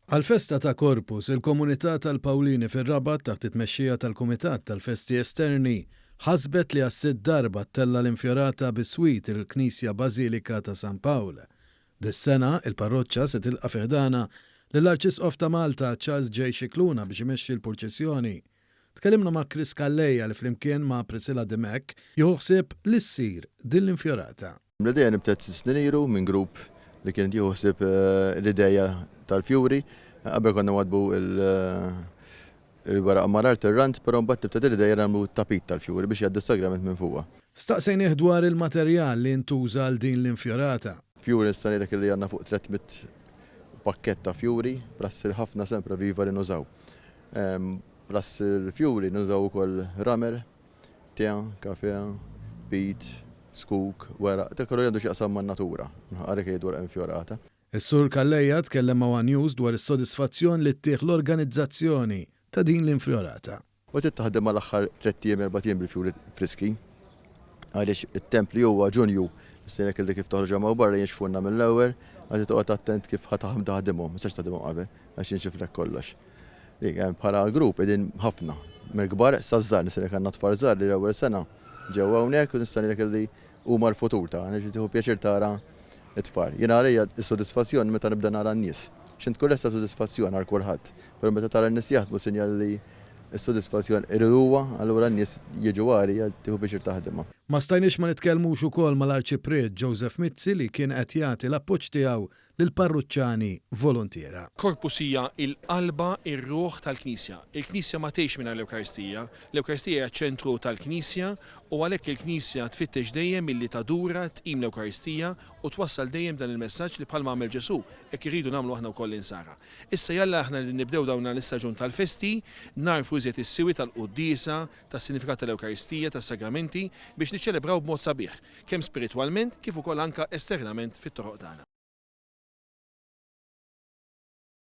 Għall-festa ta' Corpus, il-komunità tal-Pawlini fir-Rabat taħt it-tmexxija tal-Kumitat tal-Festi Esterni ħasbet li għas-sitt darba ttella' l-infjorata biswit il-Knisja Bażilika ta' San Pawl. Dis-sena, il-parroċċa se tilqa' fi ħdanha lill-Arċisqof ta' Malta, Charles J. Scicluna biex imexxi l-purċissjoni. Tkellimna ma' Chris Calleja li flimkien ma' Priscilla Dimech jieħu ħsieb li ssir din l-infjorata. L-idea nibtet snin ilu minn grupp li kien qed jieħu ħsieb l-ideja tal-fjuri. Qabel konna nwaddbu l-weraq mal-art, ir-rand, però mbagħad nibtet l-idea li nagħmlu t-tapit tal-fjuri biex jgħaddi s-sagrament minn fuqha. Staqsejnieh dwar il-materjal li ntuża għal din l-infjorata. Fjuri nista' ngħidlek li għandna fuq 300 pakkett ta' fjuri, plus il-ħafna sempre viva li nużaw. Plus il-fjuri nużaw ukoll ramel. Tea, kafè, pit, zkuk, weraq, dak kollu li għandu x'jaqsam man-natura. Għalhekk jgħidu werqa infjorata. Is-Sur Calleja tkellem ma' one News dwar is-sodisfazzjon li ttih l-organizzazzjoni ta' din l-infjorata. U trid taħdem mal-aħħar tlett ijiem, erbat ijiem bil-fjuri friski. Għaliex it-temp li huwa Ġunju, nista' ngħidlek li kif toħroġ hawn barra jinxfulna mill-ewwel, għax trid toqgħod attent kif ħa taħdimhom, ma tistax taħdimhom qabel għax jinxiflek kollox. Bħala grupp qegħdin ħafna, mill-kbar saż-żgħar, nista' ngħidlek għandna tfal żgħar li l-ewwel sena ġew hawnhekk u nista' ngħidlek li huma l-futur tagħna, jiġifieri tieħu pjaċir tara t-tfal. Jiena għalija s-sodisfazzjon meta nibda nara n-nies. X'int tkun lesta sodisfazzjon għal kulħadd, però meta tara n-nies jaħdmu sinjal li s-sodisfazzjon iriduha, allura n-nies jiġu għalija tieħu pjaċir taħdimha. Ma stajniex ma nitkellmux ukoll mal-Arċipriet Joseph Mizzi li kien qed jagħti l-appoġġ tiegħu lill-parruċċani voluntiera. Corpus hija l-qalba, ir-ruħ tal-Knisja. Il-Knisja ma tgħix mingħajr l-Ewkaristija. L-Ewkaristija hija ċ-ċentru tal-Knisja u għalhekk il-Knisja tfittex dejjem illi tadura, tqim l-Ewkaristija u twassal dejjem dan il-messaġġ li bħalma għamel Ġesù, hekk irridu nagħmlu aħna wkoll l-Insara. Issa jalla aħna li nibdew dawn l-istaġun tal-festi, nagħrfu iżjed is-siwi tal-quddiesa, tas-sinifikat tal-Ewkaristija, tas-sagramenti, biex niċċelebraw b'mod sabiħ, kemm spiritwalment kif ukoll anke esternament fit-toroq tagħna.